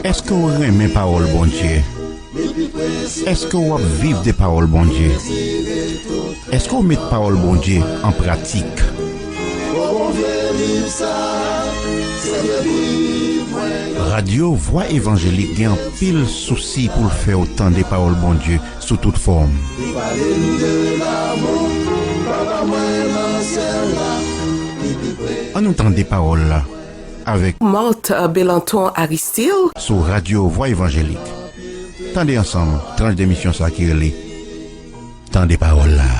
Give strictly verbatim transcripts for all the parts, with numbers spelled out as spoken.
Èske w renmen pawòl Bondye? Èske w ap viv de pawòl Bondye? Èske w met pawòl Bondye an pratik? Radyo Vwa Evanjelik gen anpil sousi pou l fè w tande pawòl Bondye sou tout fòm. Ann nou tande pawòl la avèk Marthe Belanton Aristil sou Radyo Vwa Evanjelik. Tande ansanm tranch de emisyon sa ki rele Tande pawòl la.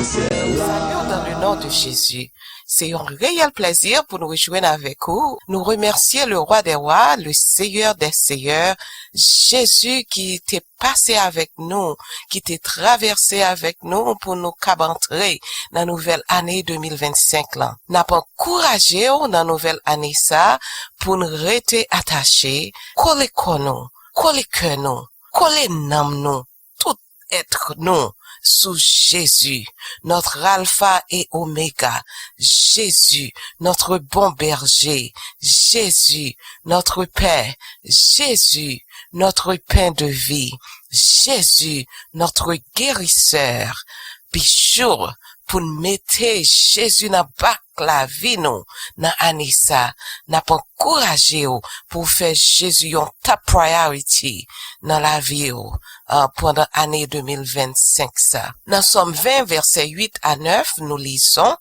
Seigneur, dans le nom de Jésus. Se yon reyèl plèzi pou nou rejwenn avèk ou. Nou remèsye le Roi des Rois, le Seigneur des Seigneurs, Jezi ki te pase avèk nou, ki te travèse avèk nou pou nou kab antre nan nouvèl ane de mil vennsenk lan. N ap ankouraje w nan nouvèl ane sa pou n rete atache, kole kò nou, kole kè nou, kole nanm nou, tout èt nou sou Jezi, notre Alpha et Oméga, Jésus, notre bon berger, Jésus, notre Père, Jésus, notre pain de vie, Jésus, notre guérisseur. Bijou pou n mete Jezi nan bak lavi nou nan ane sa. N ap ankouraje w pou w fè Jezi yon top priority nan lavi w, ah, pandan ane de mil vennsenk sa. Nan Sòm ven, vèsè uit a nèf, nou lizon,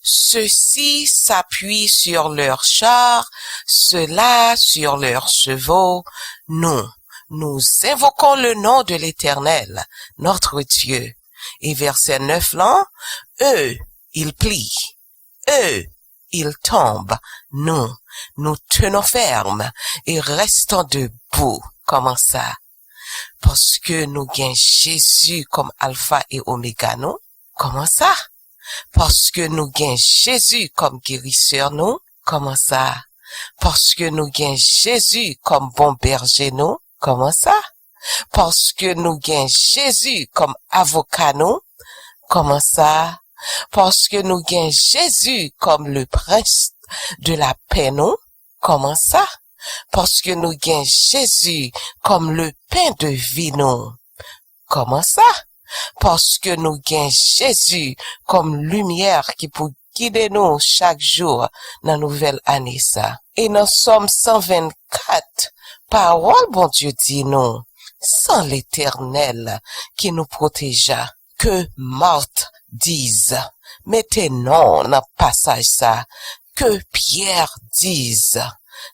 ceux-ci s'appuient sur leurs chars, ceux-là sur leurs chevaux. Nous, nous invoquons le nom de l'Éternel, notre Dieu. E vèsè nèf lan, eux, ils plient. Eux, ils tombent. Nous, nous tenons ferme et restons debout. Kòman sa? Paske nou gen Jezi kòm Alfa e Omega nou. Kòman sa? Paske nou gen Jezi kòm gerisè nou. Kòman sa? Paske nou gen Jezi kòm bon bèje nou. Kòman sa? Paske nou gen Jezi kòm avoka nou. Kòman sa? Paske nou gen Jezi kòm le prince de la paix nou. Kòman sa? Paske nou gen Jezi kòm le pain de vie nou. Kòman sa? Paske nou gen Jezi kòm limyè ki pou gide nou chak jou nan nouvèl ane sa. E nan Sòm san vennkat, pawòl Bondye di nou, sans l'Éternel qui nous protégea, que Marthe dise, mete non nan pasaj sa, que Pierre dise,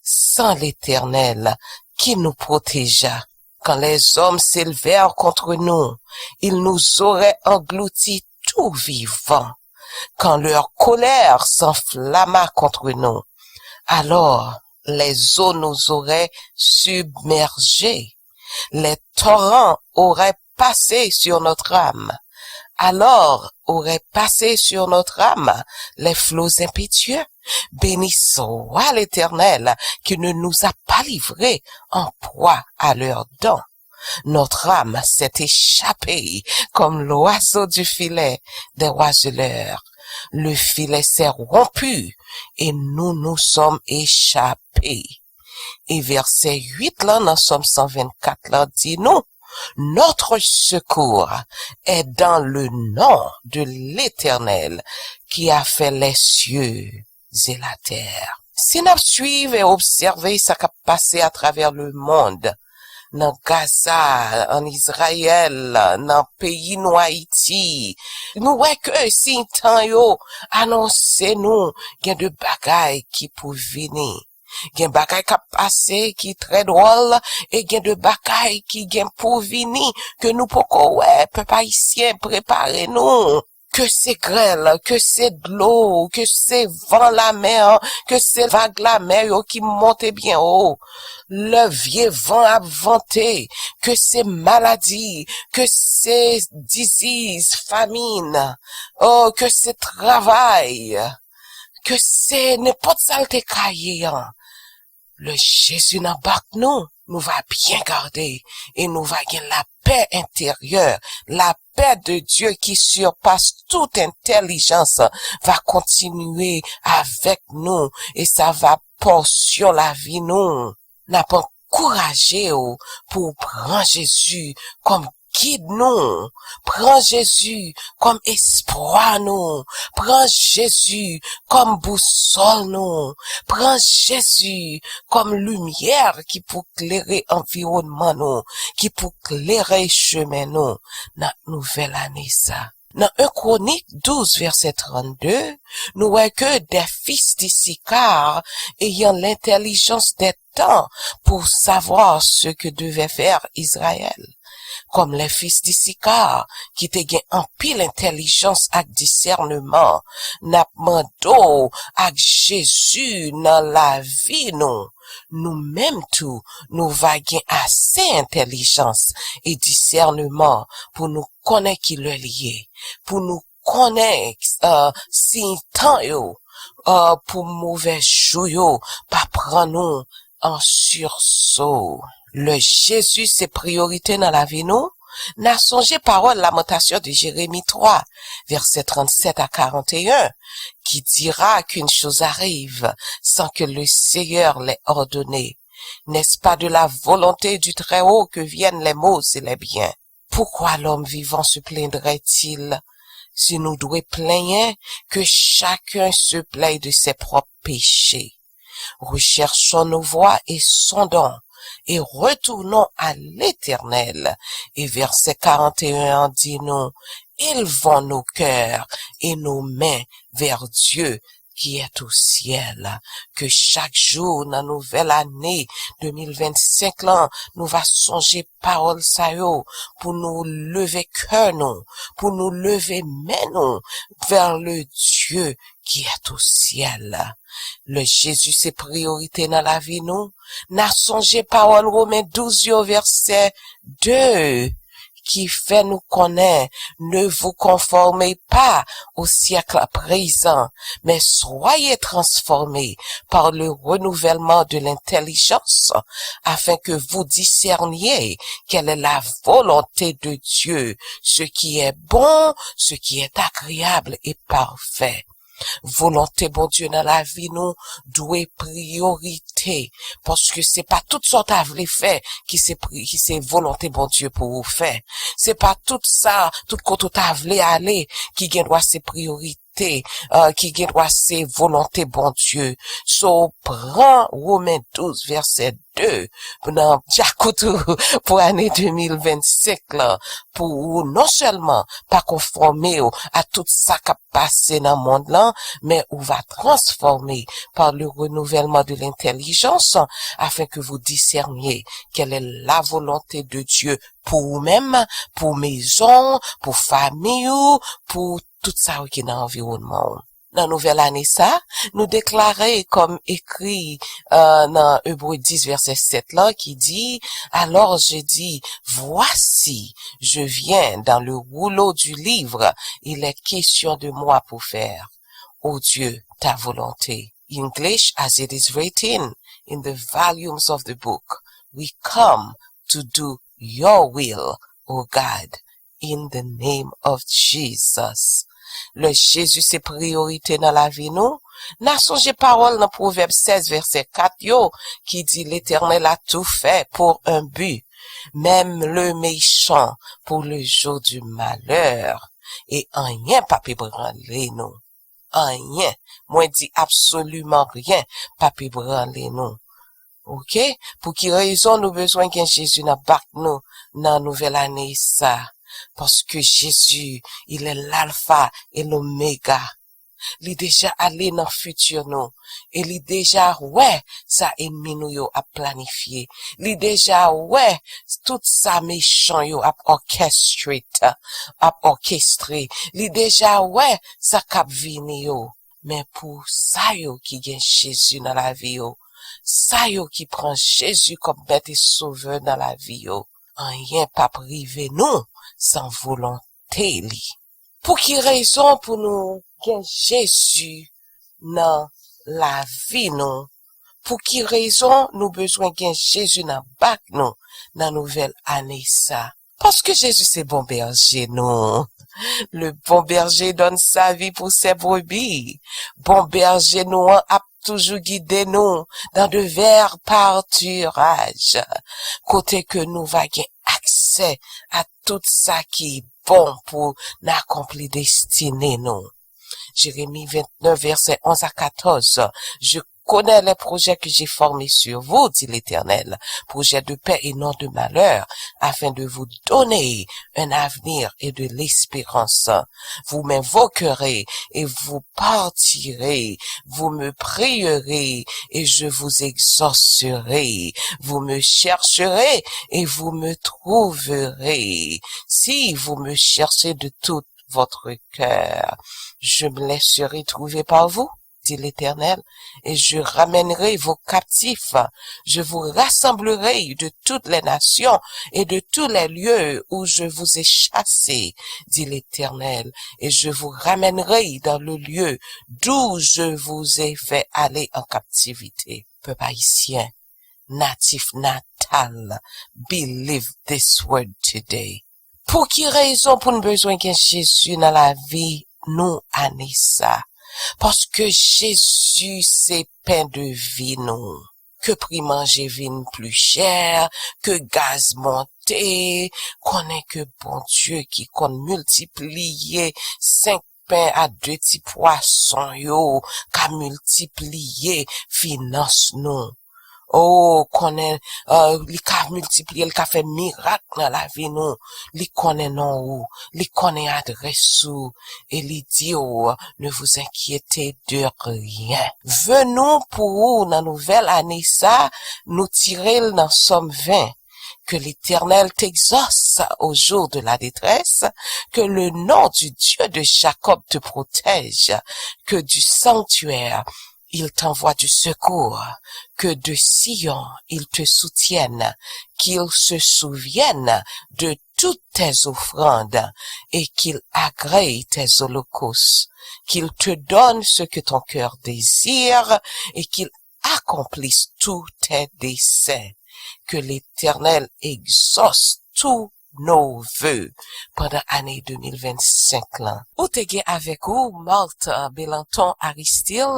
sans l'Éternel qui nous protégea. Quand les hommes s'élevèrent contre nous, ils nous auraient engloutis tout vivants. Quand leur colère s'enflamma contre nous, alors les eaux nous auraient submergés. Les torrents auraient passé sur notre âme. Alors auraient passé sur notre âme les flots impétueux. Béni soit l'Éternel qui ne nous a pas livrés en proie à leurs dents. Notre âme s'est échappée comme l'oiseau du filet des oiseleurs. Le filet s'est rompu et nous nous sommes échappés. E vèsè uit lan nan Sòm san vennkat lan di nou, notre secours est dans le nom de l'Éternel qui a fait les cieux et la terre. Si n ap swiv e obsève sa k ap pase atravè lemonn, nan Gaza, ann Izrayèl, nan peyi nou Ayiti, nou wè ke siy tan yo anonse nou gen de bagay ki pou vini. Gen bagay k ap pase ki trè dwòl, e gen de bagay ki gen pou vini ke nou poko wè. Pèp ayisyen, prepare nou. Ke se grèl, ke se dlo, ke se van lamè, ke se vag lamè yo ki monte byen wo. Lè vye van ap vante, ke se maladi, ke se diziz, famin, o, ke se travay, ke se nenpòt sa l te ka ye an. Lè Jezi nan bak nou, nou va byen gade e nou va gen lapè enteryè. Lapè de Dye ki sipas tout entèlijans va kontinye avèk nou e sa va pòsyon lavi nou. N ap ankouraje w pou w pran Jezi kòm gid nou. Pran Jezi kòm espwa nou. Pran Jezi kòm bousòl nou. Pran Jezi kòm limyè ki pou klere anviwònman nou, ki pou klere chemen nou nan nouvèl ane sa. Nan en Kwonik douz, vèsè trannde, nou wè ke des fils d'Issachar ayant l'intelligence des temps pour savoir ce que devait faire Israël. Comme les fils d'Issachar, ki te gen anpil entèlijans ak disèneman, n ap mande w ak Jezi nan lavi nou, nou menm tou, nou va gen ase entèlijans e disèneman pou nou konnen ki lè li ye, pou nou konnen, uh, siy tan yo, uh, pou movè jou yo pa pran nou an sirso. Lè Jezi se priyorite nan lavi nou, n a sonje pawòl Lamantasyon de Jeremi twa, vèsè tranntsèt a karanteyen, qui dira qu'une chose arrive sans que le Seigneur l'ait ordonnée. N'est-ce pas de la volonté du Très-Haut que viennent les maux et les biens? Pourquoi l'homme vivant se plaindrait-il? Si nou dwe plenyen, que chacun se plaigne de ses propres péchés. Recherchons nos voies et sondons, et retournons à l'Éternel. E vèsè karanteyen an di nou, élevons nos cœurs et nos mains vers Dieu qui est au ciel. Ke chak jou nan nouvèl ane de mil vennsenk lan, nou va sonje pawòl sa yo pou nou leve kè nou, pou nou leve men nou vers le Dieu qui est au ciel. Lè Jezi se priyorite nan lavi nou, n a sonje pawòl Women douz yo, vèsè de, ki fè nou konnen, ne vous conformez pas au siècle présent, mais soyez transformés par le renouvellement de l'intelligence, afin que vous discerniez quelle est la volonté de Dieu, ce qui est bon, ce qui est agréable et parfait. Volonte Bondye nan lavi nou dwe priyorite, paske se pa tout sa w ta vle fè ki se pri, ki se volonte Bondye pou ou fè. Se pa tout sa, tout kote w ta vle ale ki gen dwa se priyorite, uh, ki gen dwa se volonte Bondye. So, pran Women douz, vèsè de, nan djakout ou pou ane de mil vennsenk lan, pou ou non sèlman pa konfòme w a tout sa k ap pase nan mond lan, men ou va transformer par le renouvellement de l'intelligence, afin que vous discerniez quelle est la volonté de Dieu pour ou menm, pou mezon, pou fanmi ou, pou tout sa ki nan anviwònman ou. Nan nouvèl ane sa, nou deklare kòm ekri, euh, nan Ebre dis vèsè sèt lan ki di, alors je dis, voici, je viens, dans le rouleau du livre il est question de moi pour faire, ô Dieu, ta volonté. English, as it is written in the volumes of the book, we come to do your will, O God, in the name of Jesus. Lè Jezi se priyorite nan lavi nou, n a sonje pawòl nan Pwovèb sèz vèsè kat yo ki di, L'Éternel a tout fait pour un but, même le méchant pour le jour du malheur. E anyen p ap ebranle nou. Anyen. Mwen di absoliman ryen p ap ebranle nou. Oke? Pou ki rezon nou bezwen gen Jezi nan bak nou nan nouvèl ane sa? Paske Jezi, il est l'alpha et l'oméga. Li deja ale nan fiti nou. E li deja wè sa ènmi nou yo ap planifye. Li deja wè tout sa mechan yo ap orchestrate, ap orchestre. Li deja wè sa k ap vini yo. Men pou sa yo ki gen Jezi nan lavi yo, sa yo ki pran Jezi kòm Mèt e Sovè nan lavi yo, anyen p ap rive nou san volonte li. Pou ki rezon pou nou gen Jezi nan lavi nou? Pou ki rezon nou bezwen gen Jezi nan bak nou nan nouvèl ane sa? Paske Jezi se bon bèje nou. Le bon berger donne sa vie pour ses brebis. Bon bèje nou an ap toujou gide nou dans de verts pâturages, kote ke nou va gen aksè a tout sa ki bon pou n akonpli destine nou. Jérémie vingt-neuf, versets onze à quatorze. Je connais les projets que j'ai formés sur vous, dit l'Éternel, projets de paix et non de malheur, afin de vous donner un avenir et de l'espérance. Vous m'invoquerez et vous partirez, vous me prierez et je vous exaucerai, vous me chercherez et vous me trouverez, si vous me cherchez de tout votre cœur. Je me laisserai trouver par vous, dit l'Éternel, et je ramènerai vos captifs. Je vous rassemblerai de toutes les nations et de tous les lieux où je vous ai chassés, dit l'Éternel, et je vous ramènerai dans le lieu d'où je vous ai fait aller en captivité. Pèp ayisyen, natif natal, believe this word today. Pou ki rezon pou n bezwen gen Jezi nan lavi nou ane sa? Paske Jezi se pen de vi nou. Ke pri manje vin pli chè, ke gaz monte, konnen ke Bondye ki konn miltipliye senk pen a de ti pwason yo ka miltipliye finans nou. O, konnen, eh, li ka miltipliye, li ka fè mirak nan lavi nou. Li konnen non ou, li konnen adrès ou, e li di w, ne vous inquiétez de rien. Venons pou ou nan nouvèl ane sa, nou tire l nan Sòm ven. Que l'Éternel t'exauce au jour de la détresse, que le nom du Dieu de Jacob te protège, que du sanctuaire il t'envoie du secours, que de Sion il te soutienne, qu'il se souvienne de toutes tes offrandes et qu'il agrée tes holocaustes, qu'il te donne ce que ton cœur désire et qu'il accomplisse tous tes desseins. Que l'Éternel exauce tous nos vœux pandan ane de mil vennsenk lan. Ou te gen avèk ou Marthe Belanton Aristil.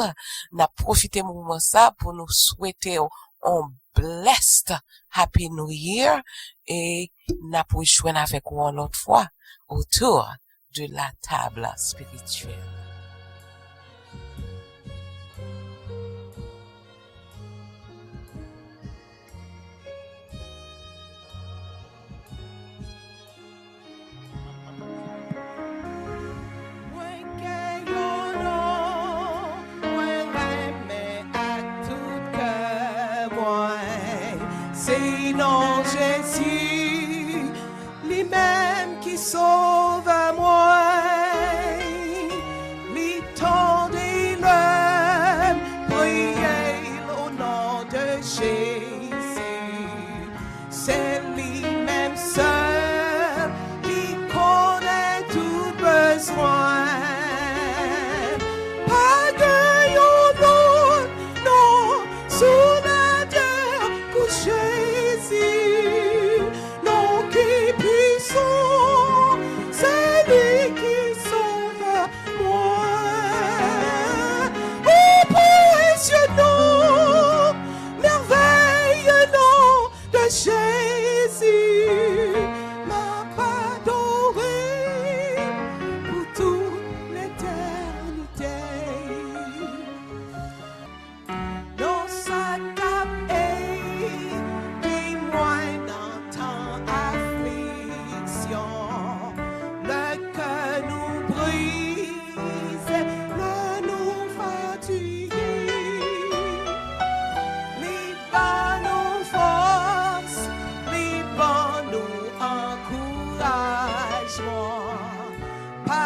N ap pwofite moman sa pou nou swete w on blessed Happy New Year e n ap rejwenn avèk ou yon lòt fwa autour de la table spirituelle. Mwen gen yon non, mwen renmen ak tout kè mwen. Se non Jezi, li menm ki sovè mwen. Li tande lè m priye l o non de Jezi. Se li menm sèl ki konnen tout bezwen. Pa gen yon lòt non sou latè kou Jezi. Non ki pwisan, se li ki sovè mwen. O presye non, mèvèye non de Jezi, m ap adore pou tout letènite. Non sa k ap ede mwen nan tan afliksyon, lè kè nou brize, lè nou fatige. Li ban nou fòs, li ban nou ankourajman. Pa